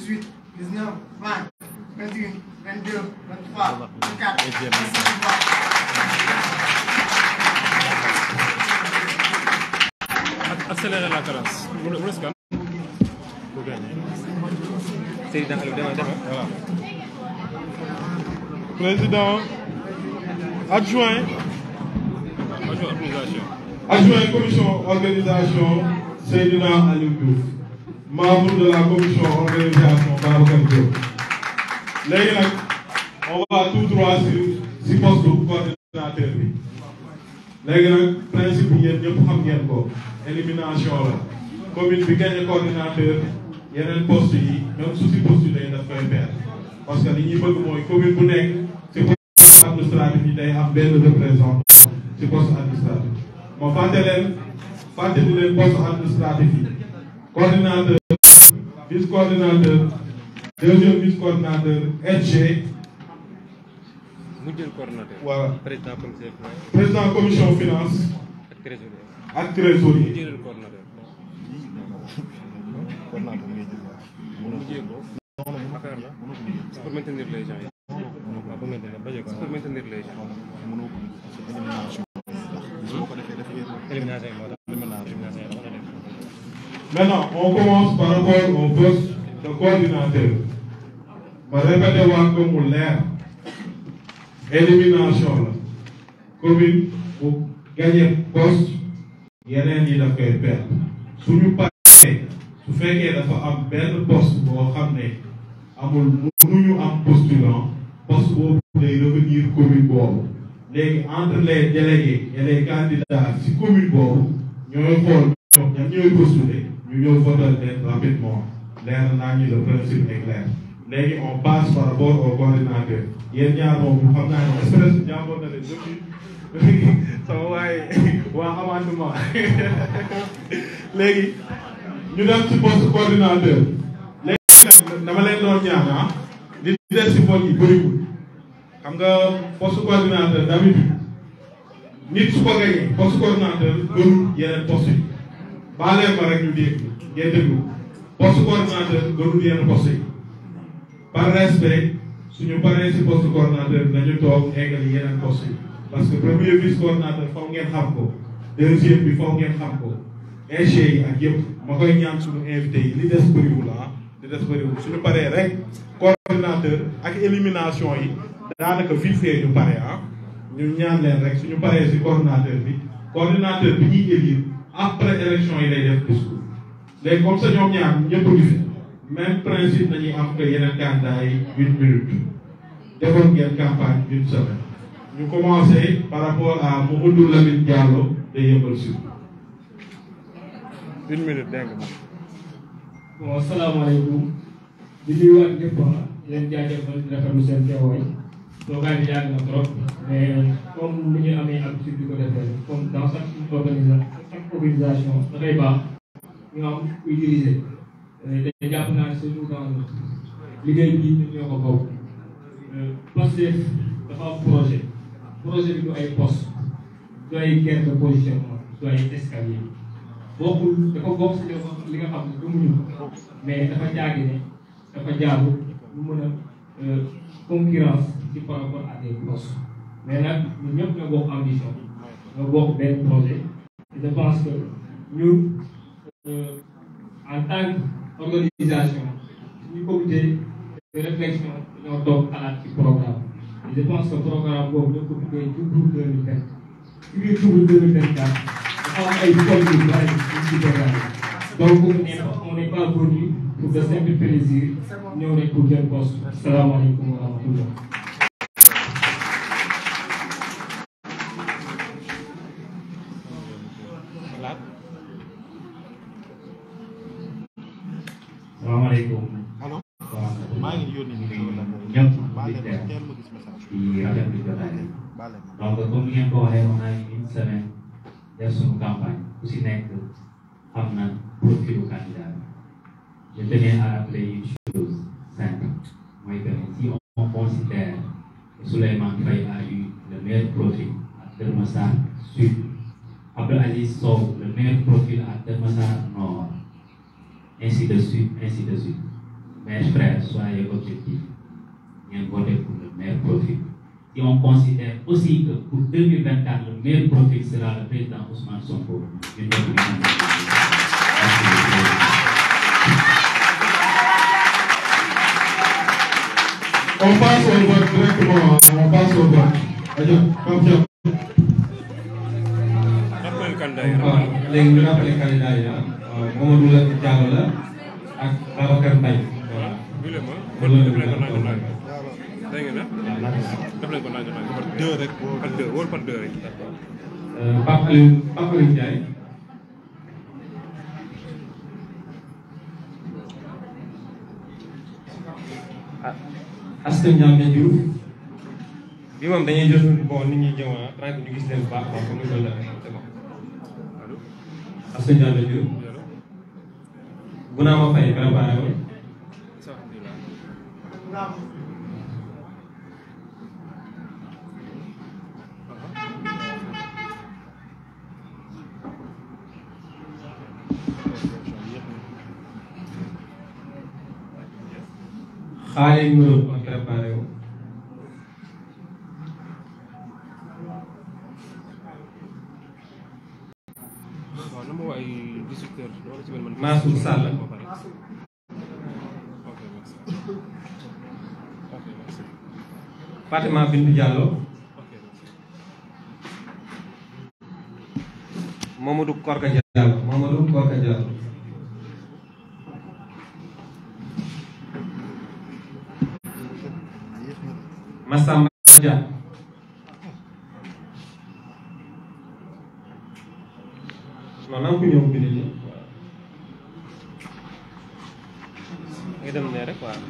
18, 19, 20, 21, 22, 23, 24, 25. Accélérer la cadence. Voilà. Président, adjoint commission organisation, Seydina Alioune, membre de la commission organisation, Bara Gaye. Léegi on va tout droit si poste de coordinateur bi. Léegi nag principe bi yéen ñëpp xam ngeen ko, élimination la. Commune bi gagné coordinateur, yeneen poste yi même su si poste yi day daf koy perdre parce que li ñuy bëgg mooy commune bu nekk ci poste administratif yi day am benn représentant ci poste administratif. Moo fàttali leen poste administratif yi coordinateur, vice coordinateur, deuxième vice coordinateur, SG. Voilà. Président commission finance ak trésorier. Pour maintenir les gens. Pour maintenir les gens. Maintenant, on commence par rapport au poste de coordinateur. Je vais répéter comme l'air. Élimination. Commune, pour gagner poste, il y a un qui a fait perdre. Si nous parlons, su fekkee dafa am benn poste boo xam ne amul mënuñu am postulant poste boobu day revenir commune boobu léegi entre les délégués et les candidats si commune boobu ñooy xool ñoom ñooy postuler ñu ñëw voter leen rapidement leer naa ñu le principe est clair léegi on passe par rapport au coordinateur yéen ñaar moom xam naa ne express jàmboon na leen depuis sama waaye waa amendement léegi ñu dem ci poste coordinateur léegi nag dama leen doon ñaan li des ci vote yi bëriwul xam nga poste coordinateur d'habitude nit su ko gañee poste coordinateur gënul yeneen poste yi baaleen ma rek ñu dégg ngeen déglu poste coordinateur gënul yeneen poste yi par respect suñu paree ci poste coordinateur nañu toog eggali yeneen poste yi parce que premier vice coordinateur faw ngeen xam ko deuxième bi faw ngeen xam ko SG yi ak yëpp ma koy ñaan suñu invité yi li des bëriwul li des bëriwul suñu paree rek coordinateur ak élimination yi daanaka vite fait ñu pare ñu ñaan leen rek suñu paree si coordinateur bi ñuy élire après élection yi lay def discours léegi comme ça ñoom ñaar ñëpp ngi fi même principe nañuy am que yeneen candidat yi 1 minute defoon ngeen campagne 1 semaine ñu commencé par rapport à Mamadou Lamine Diallo de Yeumbeul Sud 1 minute dégg nga. bon asalaamaaleykum di nuyuwaat ñëpp leen jaajëfal di rafetlu seen teewaay toogaay bi yàgg na trop mais comme ni ñu amee habitude di ko defee comme dans chaque organisation dafay baax ñu am kuy diriger te jàpp naa ne surtout dans liggéey bi ñun ñoo ko bokk parce que dafa am projet bi du ay poste du ay guerre de positionnement du ay escalier bokkul dafa bokk si li nga xam ne gëmuñu mais dafa jaagi ne dafa jaaru lu mën a concurrence ci par rapport à des postes mais nag ñun ñëpp ñoo bokk ambition ñoo bokk benn projet je pense que ñun en tant qu'organisation suñu comité de réflexion ñoo toog xalaat ci programme et je pense que programme boobu ñoo ko tuddee Youssou 2020 ci biir Youssou 2024 dafa am ay points yu bari ci programme donc on n'est pas venu pour de simple plaisir ñëw rek pour jël poste. Salaamaaleykum wa rahmatullah. Salaamaaleykum. maa ngi yónni ñëpp di rafetlu jotaay donc comme ngeen ko waxee on a une semaine def suñu campagne ku si nekk am na profilu candidat je tenais à rappeler une chose simple mooy que si on considère que Souleymane Faye a eu le meilleur profil à Keur Massar Sud, Abdou Aziz Sow le meilleur profil à Keur Massar Nord, ainsi de suite. mes frères, soyez objectifs. Bien voter pour le meilleur profil. Et on considère aussi que pour 2024, le meilleur profil sera le président Ousmane Sonko. On passe au vote directement. On passe au vote. Confiance. léegi ñu rappelé candidat yi Mamadou la Diallo la ak Babacar Mbaye. Pape Alioune Ndiaye. Askan Ndiamé Diouf. bi moom dañuy jël bon nit ñi ñëw tranquille ñu gis leen bu baax quoi comme ni ko la Askan Ndiamé Diouf. Bounama Faye préparé woon. xaale numéro bi préparé wu. Massar Sall. Fatima Bintou Diallo. Mamadou Korka Diallo. Massar Dia. non naa ko ñëw bind nii nga dem ne rek waaw.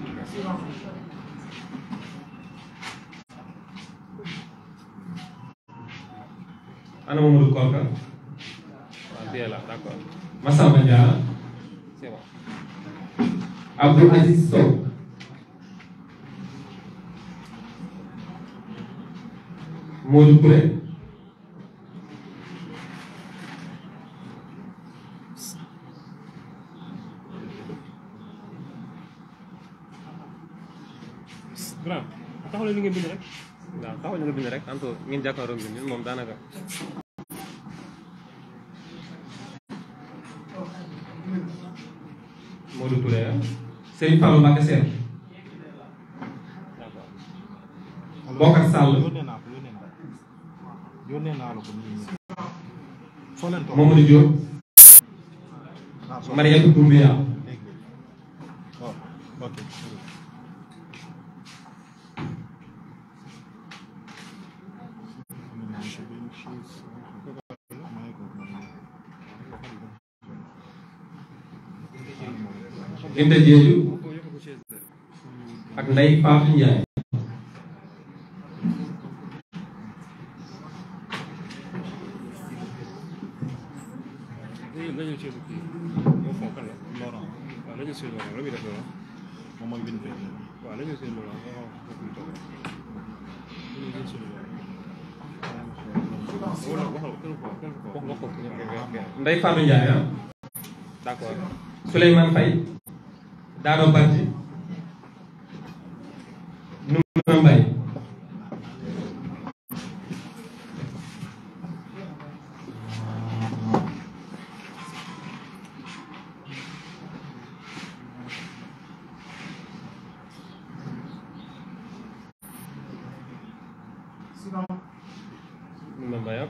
ana Mamadou Korka. waaw bien là d'accord. Massar Dia. c'est bon. Abdou Aziz Sow. Modou Touré. grand taxaw la li ngeen bind rek. waaw taxaw la nga bind rek tanto ngeen jàkkaaroo bi ñun moom daanaka. Modou Touré Serigne Fallou Mbacké Sène. Bokar Sall. Mamadou Diop. Mariette Doumbia. Binta Diédhiou ak Ndeye Fatou Ndiaye. Ndeye Fatou Ndiaye ah. D'accord. Souleymane Faye. Dado Badji. Noumana Mbaye.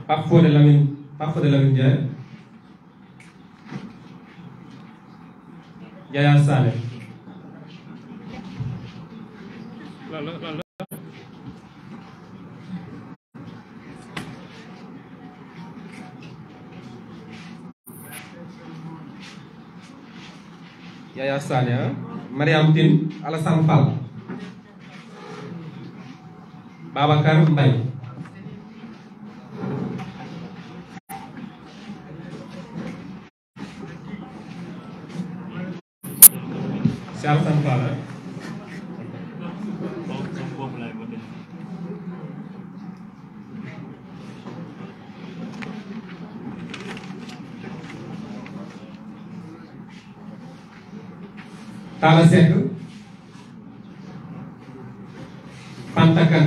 Pape Fodé Lamine Ndiaye. Yaya Sané. Yaya Sané Mariam Tine Alassane Fall. Babacar Mbaye. C'est Alassane Fall Talla Seck Fantakan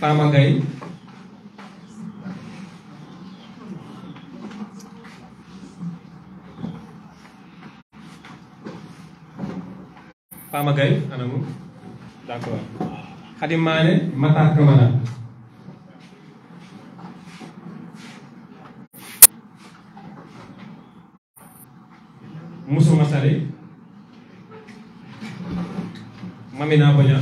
Fama Gaye Fama Gaye anamu d'accord Hady Mané Matar Camara Moussa Massari Mamina Boña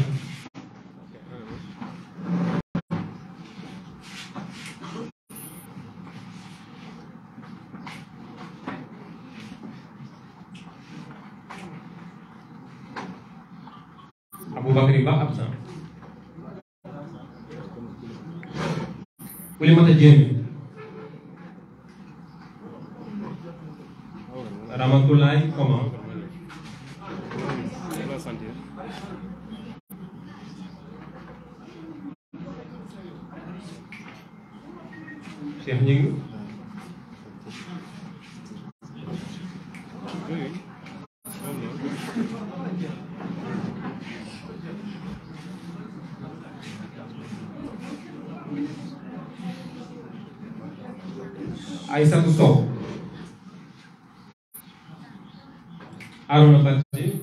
Aboubacry Ba absent Oulimata Diémé Ramatoulaye comment Cheikh Gningue Aïssatou Sow Arouna Badji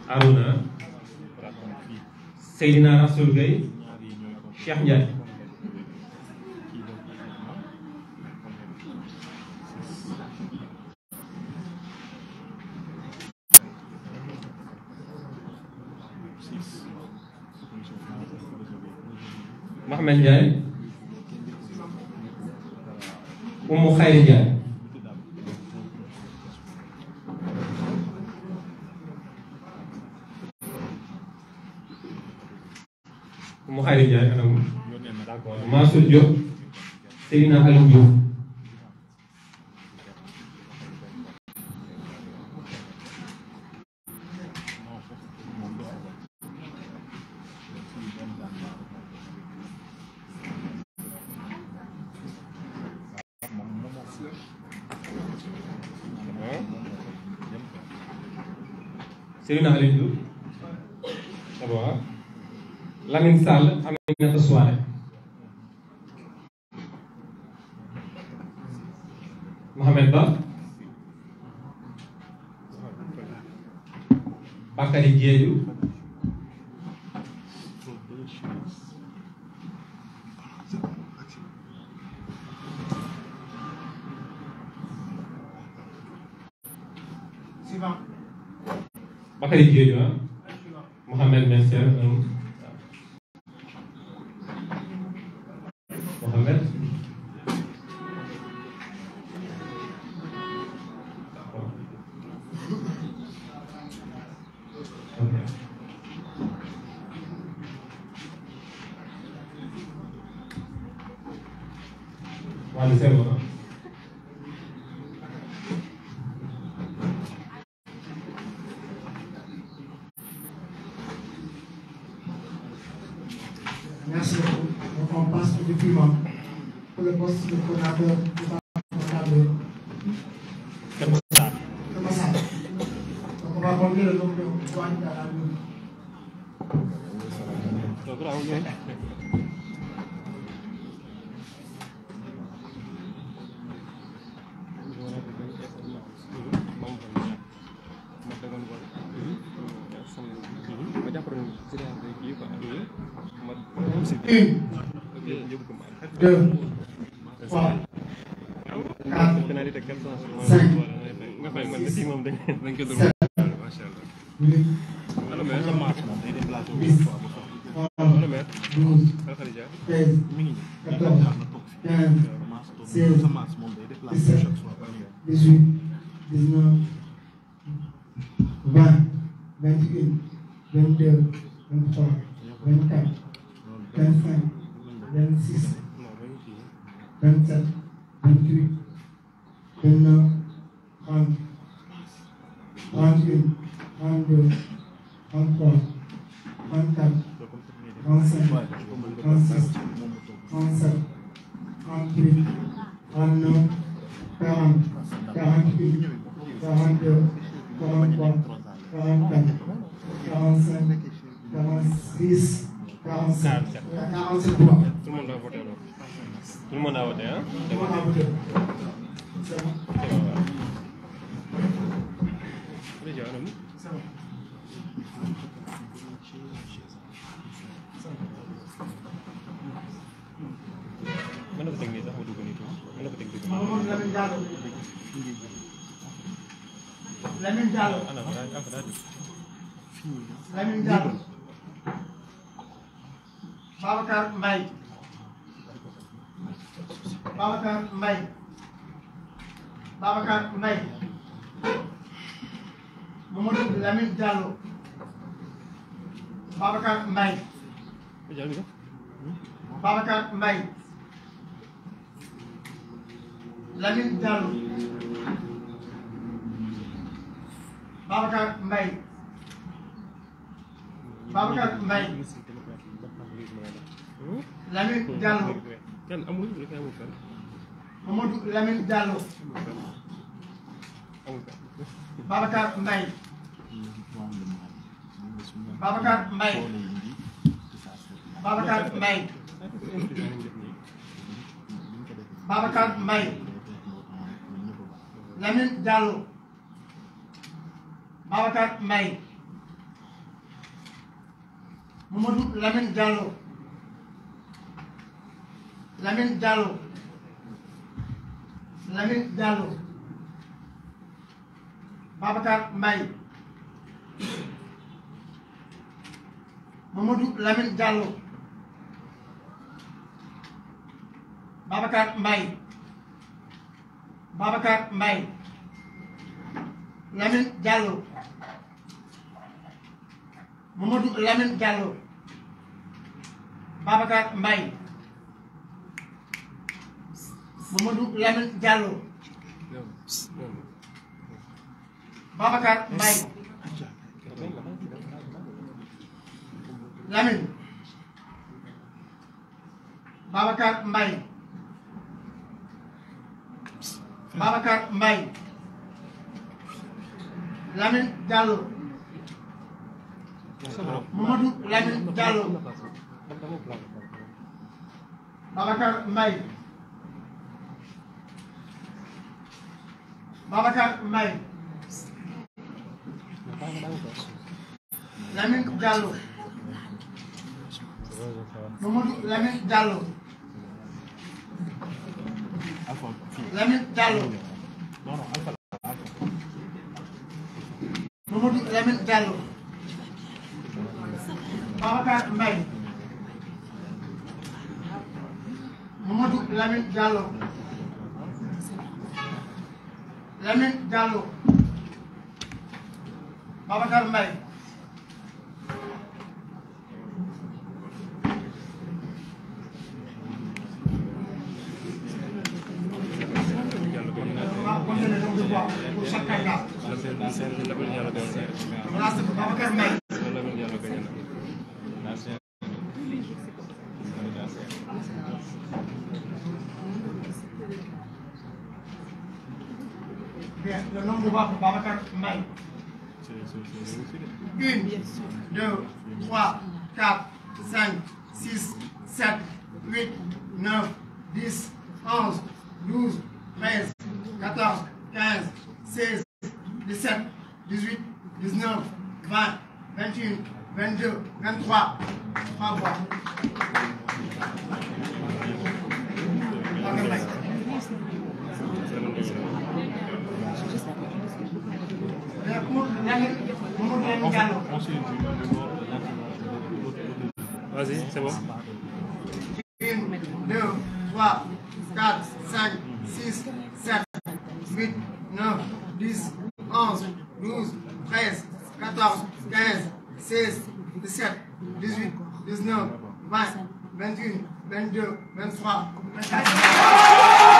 Arouna Seydina Rassoul Gueye Cheikh Ndiaye Mohamed Ndiaye Oumou Khayri Ndiaye Oumou Khayri Ndiaye anamu d'accord Mansour Diop Seydina Alioune Diouf Seydina Alioune Diouf d'abord Lamine Sall Aminata Souare Mohamed Ba Bakary Diédhiou Bakary Diédhiou Mohamed Messer Mohamed Wally c'est bon. Merci beaucoup. Donc on passe au document pour le poste de coordinateur départemental de Massar. Donc on va compter le nombre de candidats à la lune. Une, deux, trois, quatre, cinq, six, sept, huit, 10, 12, 13, 14, 15, 16, 17, 18, 19, 20, 21, 22, 23, 24, 25, 26, 27, 28, 29, 30, 31, 32, 33, 34, 35, 36, 37, 38, 39, 40, 41, 42, 43, 44, 45, 46, 47. Tout le monde a voté alors. Tout le monde a voté, hein? Tout le monde a voté. C'est bon. Déjà, on a mis. C'est bon. Mën na ko teg nii sax ma dugg nii tuuti. Mën na ko teg nii. Mamadou Lamine Diallo. Lamine Diallo. Lamine Diallo. Babacar Mbaye. Babacar Mbaye. Babacar Mbaye. Mamadou Lamine Diallo. Babacar Mbaye. Babacar Mbaye. Lamine Diallo. Babacar Mbaye. Babacar Mbaye. Lamine Diallo. Kenn amul lu fi amul fenn. Mamadou Lamine Diallo. Amul fenn. Babacar Mbaye. Babacar Mbaye. Babacar Mbaye. Babacar Mbaye. Lamine Diallo. Babacar Mbaye. Mamadou Lamine Diallo. Lamine Diallo. Lamine Diallo. Babacar Mbaye. Mamadou Lamine Diallo. Babacar Mbaye. Babacar Mbaye. Lamine Diallo. Mamadou Lamine Diallo. Babacar Mbaye. Mamadou Lamine Diallo. Babacar Mbaye. Lamine. Babacar Mbaye. Babacar Mbaye. Lamine Diallo. Mamadou Lamine Diallo. Babacar Mbaye. Babacar Mbaye. Lamine Diallo. Mamadou Lamine Diallo. Lamine Diallo. Mamadou Lamine Diallo. Babacar Mbaye. Mamadou Lamine Diallo. Lamine Diallo. Babacar Mbaye. Pour chaque candidat. Voilà, c'est pour Babacar Mbaye. Bien, le nombre de voix pour Babacar Mbaye. 1, 2, 3, 4, 5, 6, 7, 8, 9, 10, 11, 12, 13, 14, 15, 16, 17, 18, 19, 20, 21, 22, 23. 3 voix. Vas-y, c'est bon. 1, 2, 3, 4, 5, 6, 7, 8, 9, 10, 11, 12, 13, 14, 15, 16, 17, 18, 19, 20, 21, 22, 23, 24.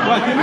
waaw kii